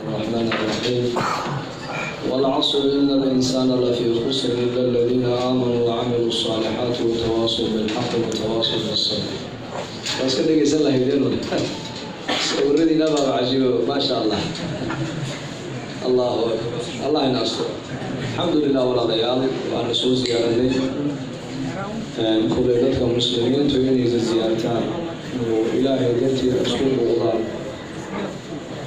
الرحمن الرحيم. والعصر، إن الإنسان لفي خسر إلا الذين آمنوا وعملوا الصالحات وتواصوا بالحق وتواصوا بالصبر. Waa iska dhegeysan lahaydeen sawiradiina baaba cajiibo. Maasha Allah, Allahu akbar, Allah ina asturo. Alxamdulilah, walaalayaal, waana soo ziyaaranay. Kulay dadka muslimiintu inaysa ziyaartaan oo Ilaahay dartii ay isku buuqdaan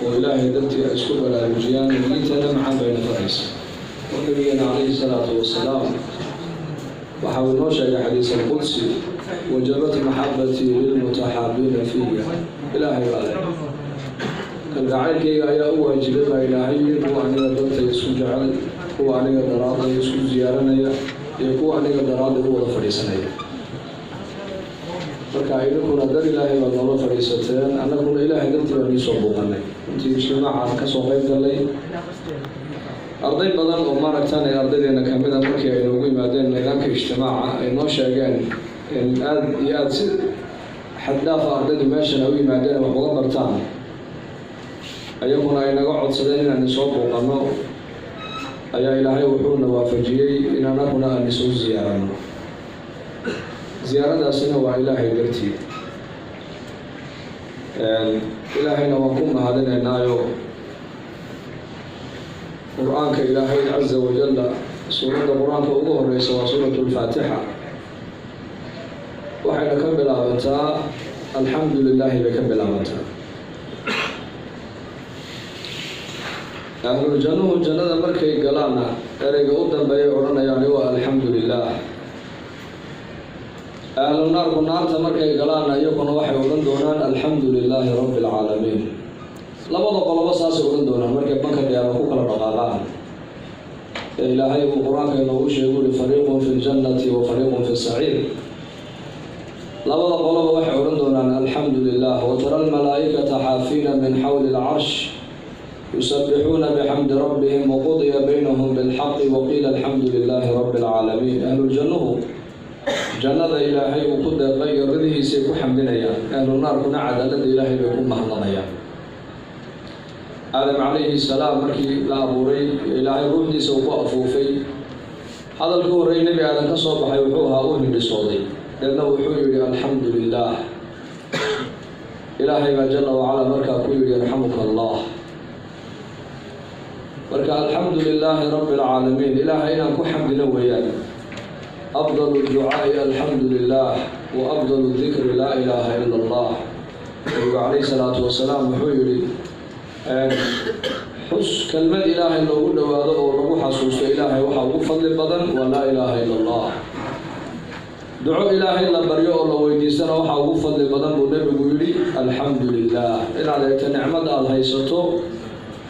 oo Ilaahay dartii ay isku baraarujiyaan, diinteena macaan bayna faraysa. Oo Nabigeena calayhi salaatu wasalaam waxa uu inoo sheegay xadiis alqudsi: "Wajabat maxabatii lilmutaxaabiina fiya." Ilaahay baa leh, kalgacaylkayga ayaa u waajibay baa Ilaahay yiri kuwa aniga dartay isku jecel, kuwa aniga daraaday isku ziyaaranaya iyo kuwa aniga daraaday u wada fadhiisanaya. Marka idinkuna dar Ilaahay baad noola fadhiisateen, annaguna Ilaahay dartii baan iisoo buuqanay. Runtii ijtimaacaan kasoo qayb galay arday badan oo maaragtaan ay ardaydeena kamid a, markii ay noogu yimaadeen nidaamka ijtimaaca, ay noo sheegeen in aada iyo aada si xaddaafa ardaydu meeshan ay u yimaadeen wax uga bartaan, ayaguna ay naga codsadeen inaan isoo buuqano, ayaa Ilaahay wuxuuna waafajiyey in anaguna aan isoo ziyaarano. Ziyaaradaasina waa Ilaahay dartii. Ilaahayna waan ku mahadinaynaayo. Qur-aanka Ilaahay caza wajalla, suuradda Qur-aanka ugu horeysa waa suuratu lfaatixa, waxayna ka bilaabantaa "alxamdu lilaahi" bay ka bilaabantaa. Ahluljannuhu jannada markay galaanna ereyga u dambeeyay odhanayaani waa "alxamdu lilah". Ahlu naarku naarta markay galaanna iyaguna waxay odhan doonaan "alxamdu lilaahi rabbi alcaalamiin". Labada qolobo saasay odhan doonaan markay banka qiyaama ku kala dhaqaaqaan, ee Ilaahay uu Qur-aanka inoogu sheegu uri: "Fariiqun fi ljannati wa fariiqun fi saciir". Labada qoloba waxay odhan doonaan "alxamdu lilah". "Watara almalaa'ikata xaafiina min xawli alcarsh yusabixuuna bixamdi rabbihim waqudiya baynahum bilxaqi waqiila alxamdu lilaahi rabbi alcaalamiin". Ahluljannuhu jannada Ilaahay uu ku deeqay iyo ridihiisay ku xamdinayaan, ahlu naarkuna cadaaladda Ilaahay bay ku mahadnaqayaan. Aadam calayhi salaam markii la abuuray, Ilaahay ruuxdiisa uu ku afuufay, hadalkii horreeyay Nebi Aadan ka soo baxay wuxuu ahaa, u hindhisooday, deedna wuxuu yidhi "alxamdu lilah". Ilaahay baa jala wacala markaa ku yidhi "yarxamuka Allah". Marka "alxamdu lilaahi rabbi alcaalamiin", Ilaahay inaan ku xamdino weeyaan. Afdal ducaai "alxamdu lilah" wa afdal dikri "laa ilaaha ila Allah". Nabigu calayhi salaatu wasalaam wuxuu yidhi: xus kelmad Ilaahay loogu dhowaado oo lagu xasuusto Ilaahay waxaa ugu fadli badan waa "laa ilaaha ila Allah". Duco Ilaahay la baryo oo la weydiistana waxaa ugu fadli badan buu Nebigu yidhi "alxamdu lilah". Inaad eegto nicmada aada haysato,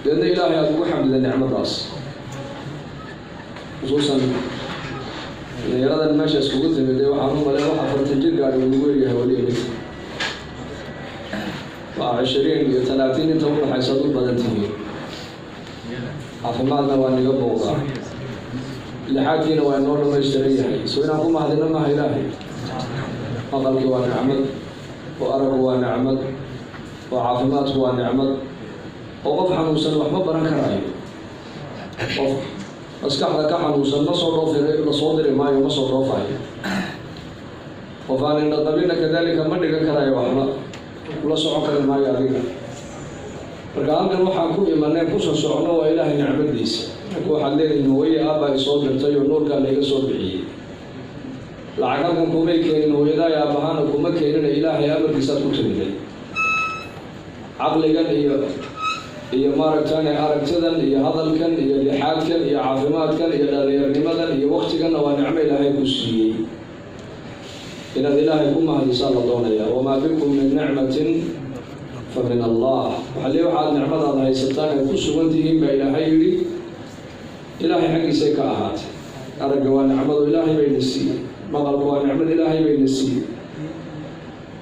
deedna Ilaahay aada ugu xamdida nicmadaas. Khusuusan dhalinyaradan meesha iskugu timid ee waxaan u malay wax 40 jir gaadhi uu ugu yaryahay weli imid waa 20 iyo 30 inta udhaxaysa ad u badan tihiin. Caafimaadna waa niga muuqdaa, lixaadkiina waa inoo dhamaystiran yahay. Soo inaan ku mahadino maha Ilaahay? Maqalkii waa nicmad, oo aragu waa nicmad, oo caafimaadku waa nicmad, oo qof xanuunsan wax ma baran karaayo. Qof maskaxda ka xanuunsan ma soo dhoofi, la soo diri maayo, ma soo dhoofayo. Qof aan indha qabina kadalika ma dhigan karayo, waxba kula socon kari maayo adiga. Marka halkan waxaan ku imaneen kusoo socno waa Ilaahay nicmadiisa. Marka waxaad leedihiin hooye aabba ay soo dirtay oo nuurkaa layga soo bixiyey. Lacag halkan kumay keenin, hooyadaay aabbahaana kuma keenina, Ilaahay amarkiisaad ku timiday. Caqligan iyo maaragtane aragtidan iyo hadalkan iyo lixaadkan iyo caafimaadkan iyo dhalinyarnimadan iyo waktiganna waa nicmo Ilaahay ku siiyey. Inaad Ilaahay ku mahadisaa la doonaya. "Wamaa bikum min nicmatin fa min Allah". Waxaa lee waxaad nicmadaad haysataan ay ku sugan tihiin baa Ilaahay yidhi, Ilaahay xaggiisay ka ahaatay. Aragga waa nicmadu Ilaahay bayna siiyey, maqalku waa nicmad Ilaahay bayna siiyey,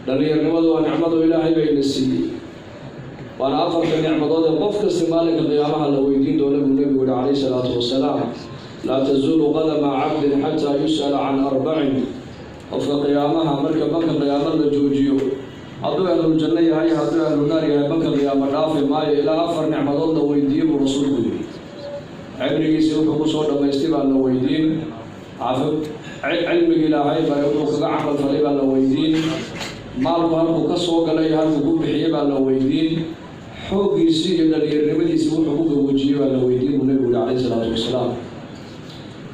dhalinyarnimadu waa nicmadu Ilaahay bayna siiyey. Waana afarta nicmadood ee qof kasta maalinka qiyaamaha la weydiin doono buu Nebigu yihi calayhi salaatu wasalaam: "Laa tazuulu qadama cabdin xataa yus'ala can arbacin". Qofka qiyaamaha marka banka qiyaamo la joojiyo, hadduu ahluljanno yahay, hadduu ahlu naar yahay, banka qiyaamo dhaafi maayo ilaa afar nicmadood la weydiiyo. Cimrigiisii wuxuu kusoo dhammaystay baa la weydiin. Cilmigi Ilaahay baa wuxuu kaga camal falay baa la weydiin. Maalku halkuu ka soo galay iyo halkuu ku bixiyey baa la weydiin. Xooggiisii iyo dhalinyarnimadiisii wuxuu ku gawoojiyey baa la weydiin buu Nebigu yihi calayhi salaatu wasalaam.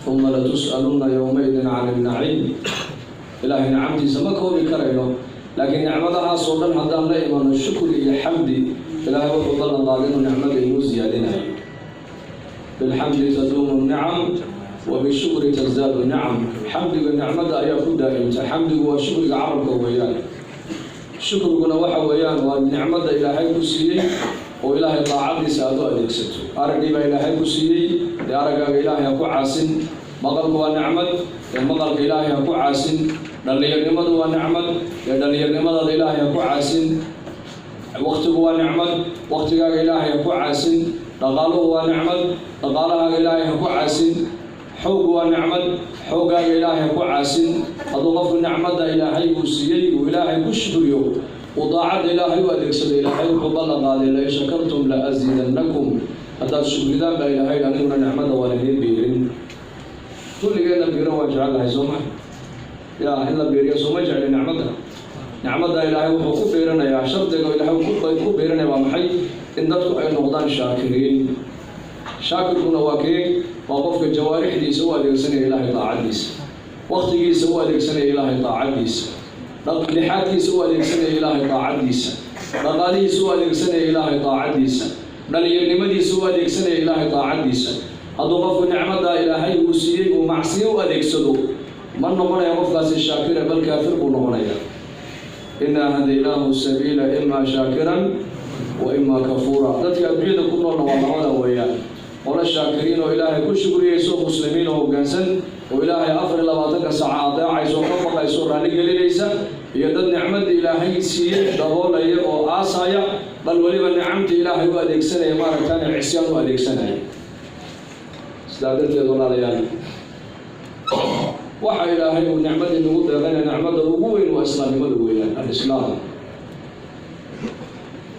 Uma latus'alunna yowmaidin can ilnaciim. Ilaahay nicamtiisa ma koobi karayno, laakiin nicmadahaasoo dhan haddaan la imano shukri iyo xamdi, Ilaahay wuxuu ballan qaaday inuu nicmada inuu siyaadinayo. Bilxamdi taduumu nicam wa bishukri tasdaadu nicam. Xamdiga nicmada ayaa ku daa'imta. Xamdigu waa shukriga carabka weeyaan. Shukriguna waxa weeyaan waa nicmada Ilaahay ku siiyey oo Ilaahay daacadiisa aada u adeegsato. Araggii baa Ilaahay ku siiyey, dee araggaaga Ilaahay ha ku caasin. Maqalku waa nicmad, dee maqalka Ilaahay ha ku caasin. Dhallinyarnimadu waa nicmad, dee dhallinyarnimadaada Ilaahay ha ku caasin. Waktigu waa nicmad, waktigaaga Ilaahay ha ku caasin. Dhaqaaluhu waa nicmad, dhaqaalahaaga Ilaahay ha ku caasin. Xooggu waa nicmad, xooggaaga Ilaahay ha ku caasin. Hadduu qofku nicmadda Ilaahay uu siiyey uu Ilaahay ku shukriyo, uu daacadda Ilaahay u adeegsado, Ilaahay wuxuu ballan qaaday: lain shakartum la asiidannakum. Haddaad shukridaan baa Ilaahay, aniguna nicmadda waan idiin biirin. Kulligeenna biiran waan jecel lahay, soo ma? Yaa in la biiriyo sooma jecli nicmadda? Nicmadda Ilaahay wuxuu ku biirinayaa, shardiga Ilaahay ku biirinaya waa maxay? In dadku ay noqdaan shaakiriin. Shaakirkuna waa kee? Waa qofka jawaarixdiisa u adeegsanaya Ilaahay daacaddiisa, waktigiisa u adeegsanaya Ilaahay daacaddiisa, lixaadkiisa u adeegsanaya Ilaahay daacaddiisa, dhaqaalihiisa u adeegsanaya Ilaahay daacaddiisa, dhalinyarnimadiisa u adeegsanaya Ilaahay daacaddiisa. Hadduu qofku nicmaddaa Ilaahay uu siiyey uu macsiyo u adeegsado, ma noqonaya qofkaasi shaakira, bal kaafir buu noqonaya. Innaa hadaynaahu sabiila imaa shaakiran wa imaa kafuura. Dadka adduunyada ku noolna waa labada weeyaan: qolo shaakiriin oo Ilaahay ku shukriyeyso, muslimiin oo hoggaansan oo Ilaahay 24-ka saaca adeecayso, ka baqayso, raalli gelinaysa, iyo dad nicmadda Ilaahay siiyey daboolaya oo aasaya, bal weliba nicamta Ilaahay u adeegsanaya maaragtaan cisyaan u adeegsanaya. Sidaa darteed, walaalayaal, waxa Ilaahay uu nicmadii nagu deeqayna, nicmadda ugu weyn waa islaamnimada weeyaan, alislaam.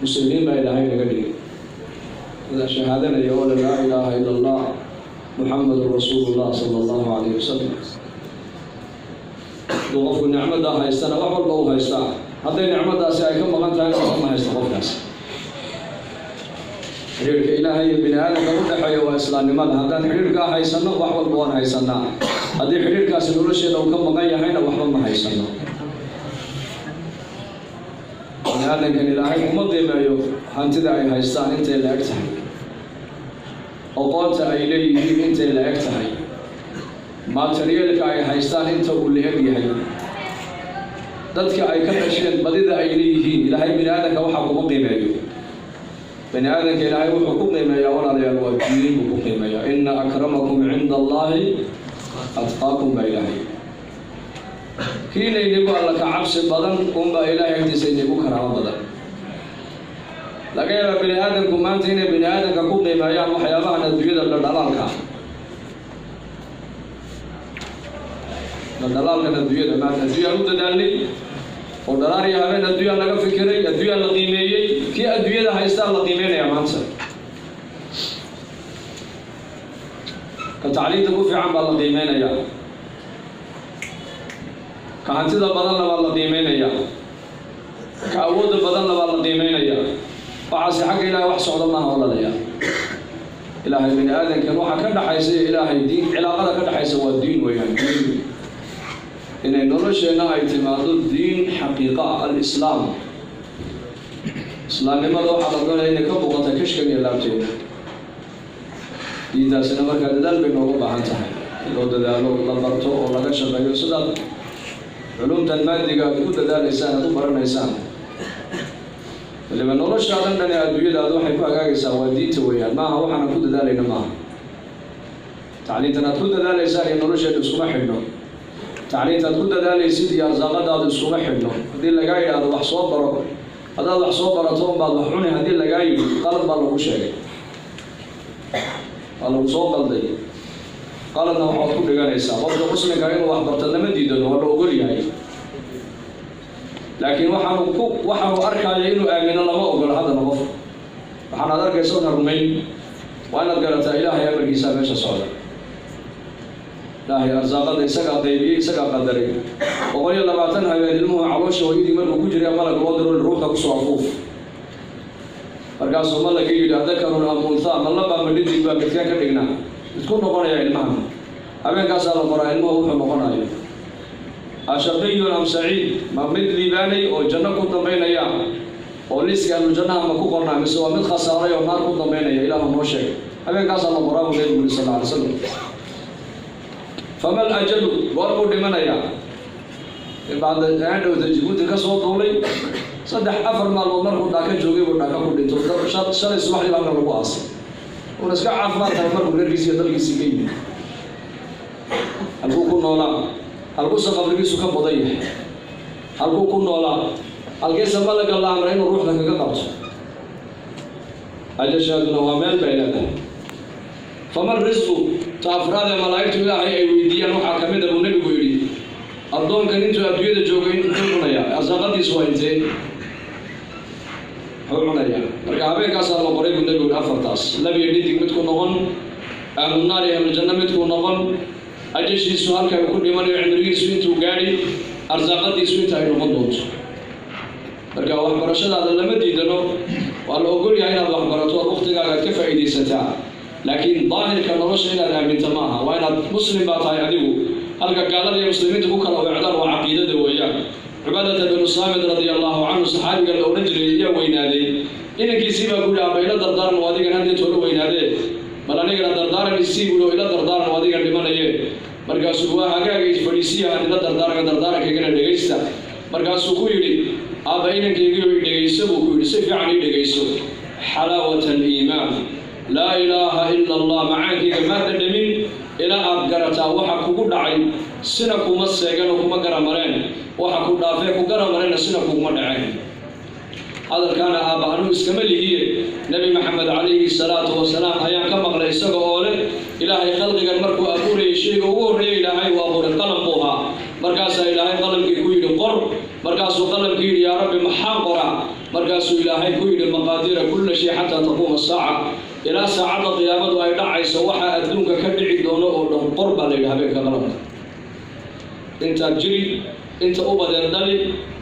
Muslimiin baa Ilaahay naga dhigay, wada shahaadanaya oo laa ilaaha ila Allah, Muxamadun rasuulullah sala Allahu calayhi wasalam. Hadduu qofku nicmaddaa haystana, wax walba uu haystaa. Hadday nicmaddaasi ay ka maqan tahayna, waxba ma haysta qofkaas. Xidhiirka Ilaahay iyo bini aadamka u dhexeeya waa islaamnimada. Haddaan xidhiirkaa haysano, wax walba waan haysanaa. Haddii xidhiirkaasi nolosheeda uu ka maqan yahayna, waxba ma haysano. Bini aadamkan Ilaahay kuma qiimeeyo hantida ay haystaan intay la eg tahay, oqoonta ay leeyihiin intay la eg tahay, materialka ay haystaan inta uu la eg yahay, dadka ay ka dhasheen badida ay leeyihiin. Ilaahay bini aadamka waxaa kuma qiimeeyo. Bini aadamka Ilaahay wuxuu ku qiimeeyaa, walaalayaal, waa diin buu ku qiimeeyaa. Ina akramakum cinda Allahi atqaakum baa Ilaahay. Kiina inagu Alla ka cabsi badan unbaa Ilaahay agtiisa inagu karaamo badan. Laga yaabaa bini aadamku maanta inay bini aadamka ku qiimeeyaan waxyaabahan adduunyada, dhaldhalaalka, dhaldhalaalkan adduunyada. Maanta adduunyaan u dadaalnay oo dhalaar iyo habeen adduunyaan laga fikiray, adduunyaan la qiimeeyey. Kii adduunyada haystaa la qiimeynaya maanta, ka tacliinta ku fiican baa la qiimeynaya, ka hantida badanna baa la qiimeynaya, ka awoodda badanna baa la qiimeynaya. Waxaase xagga Ilahay wax socda maaha, walaalayaa. Ilaahay bini aadamkan waxa ka dhaxaysa iyo Ilaahay diin, cilaaqada ka dhaxaysa waa diin weeyaan. Diin inay nolosheenna ay timaado, diin xaqiiqa ah, alislaam. Islaamnimada waxaa la doonaya inay ka muuqata kashkan iyo laabteena. Diintaasina markaa dadaal bay nooga baahan tahay, in loo dadaalo, la barto oo laga shaqeeyo, sidaad culumtan maadiga aad ku dadaalaysaan, aad u baranaysaan. Waliba noloshaadan dhan ee adduunyadaada waxay ku hagaagaysaa waa diinta weeyaan. Maaha waxaanan ku dadaalayna, maaha tacliintan aad ku dadaalaysaan iyo nolosheeda iskuma xidhno. Tacliintaad ku dadaalaysid iyo arsaaqadaadu iskuma xidhno. Haddii lagaa yidhaahdo wax soo baro, haddaad wax soo barato unbaad wax cuni, haddii lagaa yidhi, qalad baa lagu sheegay, waa lagu soo qalday. Qaladna waxaad ku dhiganaysaa. Qofka muslimka inuu wax barto lama diidano, waa la ogol yahay, laakiin waxaanu arkaayo inuu aamino lama ogolo. Haddana qof waxaanaad arkaysa una rumayn. Waa inaad garataa Ilaahay amarkiisaa meesha socda. Ilaahay arsaaqada isagaa qaybiyey, isagaa qadaray. 120 habeen ilmuhu caloosha hooyadii markuu ku jiray malag loo diro ruuxda kusoo afuuf. Markaasuu malagii yidhi adakarun am unthaa, ma labaa ma dhidig baa midkaan ka dhignaa, midku noqonaya ilmahan. Habeenkaasaa la qoraa ilmuhu wuxuu noqonayo. Ashaqiyun am saciid, ma mid liibaanay oo janno ku dambaynaya oo liiska ahlu jannaha ma ku qornaa, mise waa mid khasaaray oo naar ku dambaynaya? Ilaahu noo sheeg. Habeenkaasaa la qoraa buu Nebigu yidhi sal alla alay slam. Fama alajalu, goor buu dhimanayaa. Bacda aandhowta Jibuuti ka soo duulay, 3-4 maalmood markuu Dhaaka joogay buu Dhaaka ku dhinto. Shalay subaxdii baa halkan lagu aasay. Uuna iska caafimaad qaba markuu reerkiisi iyo dalkiisii ka yimid. Halkuu ku noolaa? Halkuuse qabrigiisu ka badan yahay? Halkuu ku noolaa? Halkeese malaga la amray inuu ruuxda kaga qabto? Ajashaaduna waa meel bay leedahay. Fama risqu, ta afraad ee malaa'igtu Ilaahay ay weydiiyaan waxaa ka mid a buu Nebigu yidhi, addoonkan intuu adduunyada joogay muxuu cunayaa? Arsaaqadiisu waa intee? Muxuu cunayaa? Marka habeenkaasaa la qoray buu Nebigu yidhi afartaas: labiyo dhidig midku noqon, ahlu naar iyo ahlu janno midkuu noqon, ajashiisu halka uu ku dhimanayo, cimrigiisu intuu gaadhi, arsaaqadiisu inta ay noqon doonto. Marka waxbarashadaada lama diidano, waa la ogol yahay inaad waxbarato, aad waqtigaaga aad ka faa'iidaysataa, laakiin daahirka nolosha inaad aaminta ma aha. Waa inaad muslim baa tahay adigu. Halka gaalada iyo muslimiinta ku kala weecdaan waa caqiidada weeyaan. Cubaadata binu Saamid radia allahu canhu, saxaabiga la odhan jiray, ayaa weynaaday. Inankiisii baa ku yidhi, "Aaba, ila dardaaran oo adigan haddii toola weynaadee, bal anigana dardaaran isii," buui, "oo ila dardaaran oo adigan dhimanaye." Markaasuu, "Waa hagaaga, isfadhiisiya, aan ila dardaaranga, dardaarankagana dhegaysta." Markaasuu ku yidhi, "Aabba, inankaygiio i dhegayso," buu ku yidhi, "si fiican ii dhegayso. Xalaawat aliimaan, laa ilaaha ila Allah, macaankayga maad dhadhamin ilaa aad garataa waxa kugu dhacay sina kuma seegan oo kuma garamareen, waxa ku dhaafee ku garamareenna sina kuguma dhaceen. Hadalkaana aabba anuu iskama lihiye, Nebi Maxamed calayhi salaatu wasalaam ayaan ka maqlay isaga oo leh, Ilaahay khalqigan markuu abuurayay, shayga ugu horreeyay Ilaahay uu abuuray qalam buu ahaa. Markaasaa Ilaahay qalamkii ku yidhi, 'Qor.' Markaasuu qalamkii yidhi, 'Yaa Rabbi, maxaan qoraa?' Markaasuu Ilaahay ku yidhi, 'Maqaadiira kulla shay xataa taquuma asaaca, ilaa saacadda qiyaamadu ay dhacayso waxaa adduunka ka dhici doono oo dhan qor,' baa la yidhi habeenka qalamka. Intaad jiri, inta ubadeed dhali,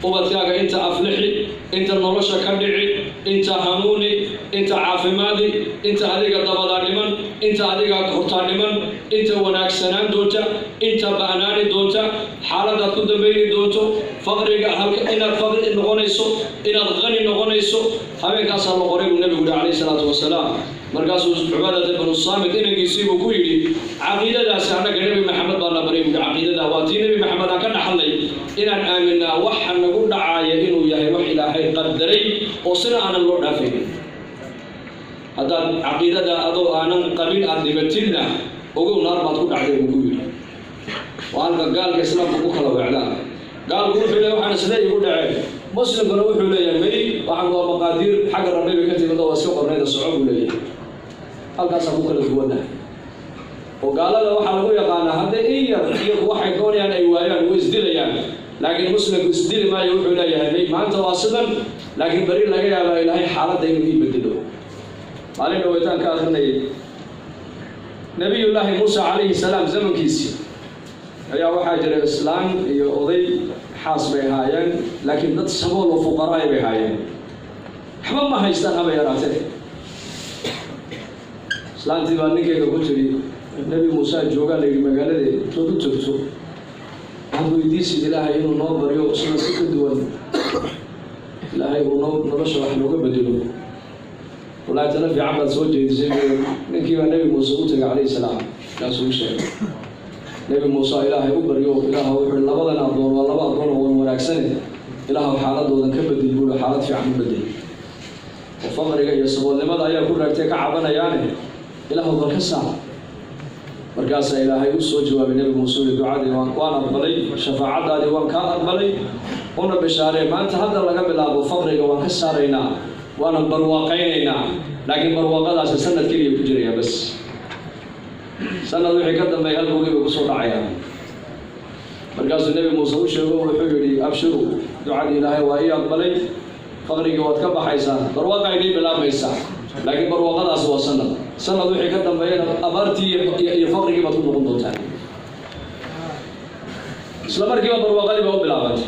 ubadkaaga inta aflixi, inta nolosha ka dhici, inta hanuuni, inta caafimaadi, inta adiga dabadaa dhiman, inta adiga hortaa dhiman, inta wanaagsanaan doonta, inta ba'naani doonta, xaaladaad ku dambayni doonto, faqriga halka inaad faqri noqonayso, inaad qani noqonayso, habeenkaasaa la qoray," buu Nebigu yihi calayhi salaatu wasalaam. Markaasuu Cubaadata binu Saamit inankiisiibuu ku yidhi, "Caqiidadaasi annaga Nebi Maxamed baa na baray," buui. "Caqiidada waa tii Nebi Maxamed aan ka dhaxalnay, inaan aaminaa waxa nagu dhacaaya inuu yahay wax Ilaahay qadaray oo sina aanan loo dhaafaynin. Haddaad caqiidada adoo aanan qabin aad dhimatidna, ogow, naar baad ku dhacday," buu ku yidhi. Waa halka gaalka islaamka ku kala weecdaan. Gaalku wuxuu leeyahy, "Waxaan isle igu dhaceen." Muslimkuna wuxuu leeyahay, "May, waxaan waa maqaadiir xagga Rabbi bay ka timid oo waa iska qornayda, soco," buu leeyahay. Halkaasaan ku kala duwannahay. Oo gaalada waxaa lagu yaqaanaa hadday in yar iyagu waxay doonayaan ay waayaan, way isdilayaan, laakiin muslimku isdili maayo. Wuxuu leeyahay, "May, maanta waa sidan, laakiin beri laga yaabaa Ilaahay xaaladda inuu ii bedelo." Maalin dhaweytaan ka akrinayay, Nabiyullaahi Muusa calayhi salaam zamankiisii ayaa waxaa jiray islaan iyo oday, xaas bay ahaayeen, laakiin dad sabool oo fuqaraay bay ahaayeen, waxba ma haystaan haba yaraatee. Islaantii baa ninkeyga ku tiri, "Nebi Muuse joogaa la yidhi magaaladeeda, intood u tagto waxaad weydiisid Ilaahay inuu noo baryo sida si ka duwan Ilaahay uu noo nolosha wax nooga bedelo." "Wallaahi, tala fiican baad soo jeedisay." Ninkii baa Nebi Muuse u tegay calayhi salaam, markaasuu u sheegay. Nebi Muuse Ilaahay u baryo, "Ilaah," wuxuu, "labadan addoon waa laba addoon oo wan wanaagsane, Ilaahw xaaladoodan ka bedel," buui, "xaalad fiican u bedel, oo faqriga iyo saboolnimada ayaa ku raagtay ka cabanayaane, Ilaahw bal ka saar." Markaasaa Ilaahay u soo jawaabay Nebi Muuse, uli, "Ducadii waan aqbalay, shafaacadaadii waan kaa aqbalay, una bishaaree, maanta hadda laga bilaabo faqriga waan ka saaraynaa, waana barwaaqaynaynaa, laakiin barwaaqadaasi sanad keliya ku jiraya bas. Sanad wixii ka dambeeya halkoogii bay kusoo dhacayaan." Markaasuu Nebi Muuse u sheego, wuxuu yidhi, "Abshiru, ducadii Ilaahay waa ii aqbalay, faqrigii waad ka baxaysaan, barwaaqa inii bilaabmaysaa, laakiin barwaaqadaasi waa sanad." Sanad wixii ka dambeeyana abaartii iyo faqrigii baad ku noqon doontaan. Isla markiiba barwaaqadii baa u bilaabantay.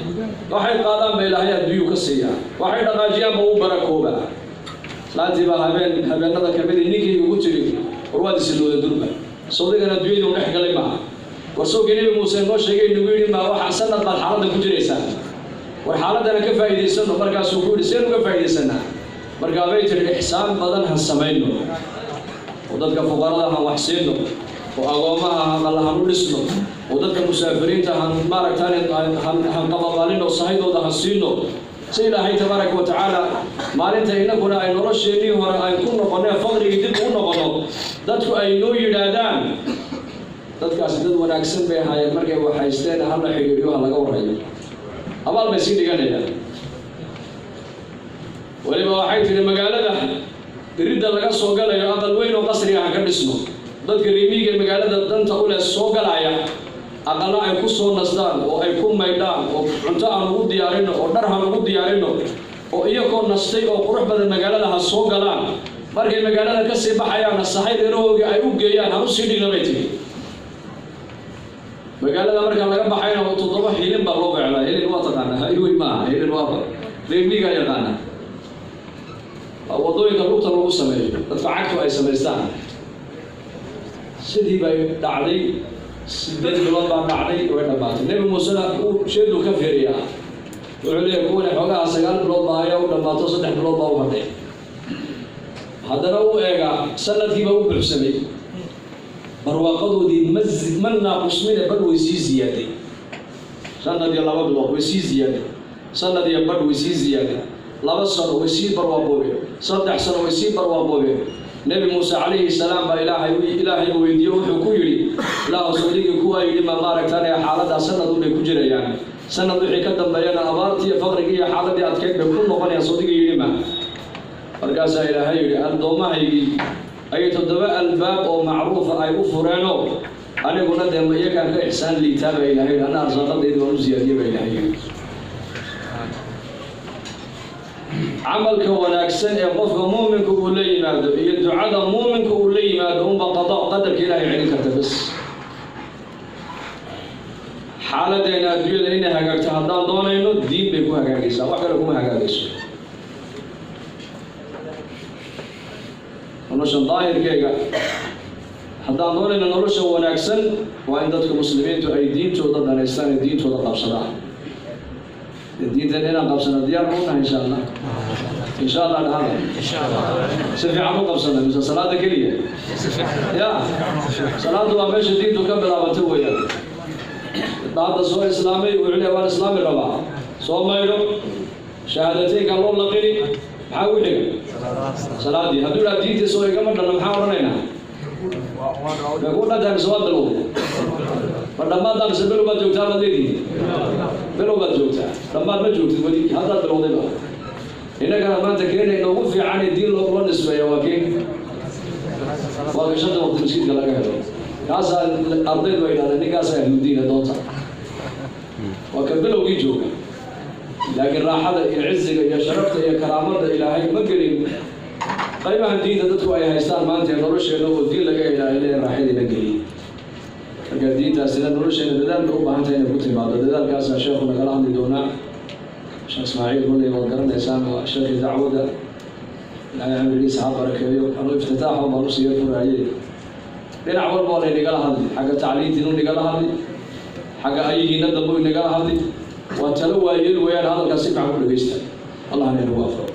Waxay qaadaan ba Ilaahay adduunyuu ka siiyaa, waxay dhaqaajiyaan ba u barakoobaa. Islaantii baa habeenada kamid ninkii ugu tiri, war waad isilowda durba, sawdigan adduunyada u dhex galay maaha. War sawgii Nebi Muuse noo sheegay nagu yidhi maa waxa sanad baad xaaladda ku jiraysaa, war xaaladdana ka faa'iidaysano. Markaasuu ku yidhi seen uga faa'iidaysanaa? Markaa bay tiri ixsaan badan ha samayno, oo dadka fuqarada ha wax siino, oo agoomaha aqalla han u dhisno, oo dadka musaafiriinta han maaragtaan han qabaqaalino, sahaydooda ha siino, si Ilaahay tabaaraka wa tacaala maalinta innaguna ay nolosheennii hore ay ku noqonee faqrigii dib ugu noqono, dadku ay noo yidhaahdaan dadkaasi dad wanaagsan bay ahaayeen markay waxhaysteen, hala xidhiidhiyo, ha laga warrayo, abaal bay sii dhiganayaan. Weliba waxay tihi magaalada iridda laga soo galayo aqal weyn oo qasriga ha ka dhisno, dadka reemiiga magaalada danta u leh soo galaya aqalla ay ku soo nastaan oo ay ku maydhaan, oo cunto aan ugu diyaarinno, oo dhar han ugu diyaarinno, oo iyagoo nastay oo qurux badan magaalada ha soo galaan. Markay magaalada ka sii baxayaanna sahay dheerahoogii ay u geeyaan han usii dhigna, bay tihi. Magaalada marka laga baxayna 7 hilin baa loo beeclaa. Hilin waa taqaanaa, highway maaha, hilin waa reemiigaa yaqaana, waa waddooyinka lugta lagu sameeyo, dadka cagtu ay samaystaan. Sidii bay dhacday, 8 bilood baa dhacday, way dhammaatay. Nebi Muusena uu sheeduu ka fiiriyaa, wuxuu leeyahay kuwani xoogaha 9 bilood baa ayaa u dhammaato, 3 bilood baa u hadhay. Haddana uu eegaa, sanadkiiba u buuxsamay, barwaaqadoodii ma naaqusmine, bal way sii ziyaaday. Sanad iyo 2 bilood way sii ziyaaday, sanad iyo badh way sii ziyaaday, 2 sano way sii barwaaqoobeen, 3 sano way sii barwaaqoobeen. Nebi Muuse calayhi salaam baa Ilaahay weydiiye, wuxuu ku yidhi, Ilaahu sawdigii kuwaa yidhi ma maaragtaan xaaladdaa sanad unbay ku jirayaan, sanad wixii ka dambeeyana abaartii iyo faqrigii iyo xaaladii adkeyd bay ku noqonayaan, sawdigii yidhi ma? Markaasaa Ilaahay yidhi addoomahaygii ayay 7 albaab oo macruufa ay u fureenoo, aniguna dee ma iyakaan ka ixsaan liitaa baa Ilahay yidhi, anna arsaaqadaydi waan u siyaadiyey baa Ilahay yidhi. Camalka wanaagsan ee qofka muuminka uu la yimaado iyo ducada muuminka uu la yimaado unba qadaa qadarka Ilaahay celin karta bas. Xaaladdeena adduunyada inay hagaagto haddaan doonayno, diin bay ku hagaagaysaa, wax kale kuma hagaagayso. Noloshan daahirkeega haddaan doonayno nolosha wanaagsan, waa in dadka muslimiintu ay diintooda dhanaystaan ee diintooda qabsadaan. Diintan inaan qabsano diyaar ma unahay? Insha Allah, insha Allah dhahada si fiican u qabsana, mise salaada keliya? Ya salaadu waa meesha diintu ka bilaabantay weeyaan. Hadda soo islaamay wuxuu leeyahay waan islaami rabaa, soo maydho, shahaadateynka loo laqini, maxaa ugu xiga? Salaadii. Hadduu idhaha diintiisa oo igama dhanna, maxaa odhanaynaa? May ku dhantahay mise waa bilowday? Ma dhammaaddaa mise bilow baad joogtaa baad leedihin? Bilow baad joogtaa, dhammaad ma joogtid weli, haddaad bilowdayba. Innagana maanta keena inoogu fiican ee diin loo nisbeeya waa keen, waa ka shanta waqti masjidka laga helo. Kaasaa ardaydu ay yidhahdeen ninkaasaa ahludiina doonta, waa ka bilowgii jooga. Laakiin raaxada iyo ciziga iyo sharafta iyo karaamada Ilaahay ma gelin qaybahan diinta dadku ay haystaan maanta ee nolosheena oo diin laga helaa ilaahay raaxadiina gelin. Marka diintaasina nolosheena dadaal bay u baahan tahay inay ku timaado. Dadaalkaasaa sheekhu nagala hadli doonaa. Sheekh Ismaaciil kulley waad garanaysaan, waa sheekhii dacwadda, Ilaahay cimrigiisa ha barakeeyo. Anuu iftitaaxa baan usii yar furaayey. Dhinac walba waa laynagala hadli, xagga tacliintiinu nagala hadli, xagga ayihiina dambu inagala hadli. Waa talo waayeel weeyaan, hadalkaas si fiican ku dhegeysta, Allahna inagu afro.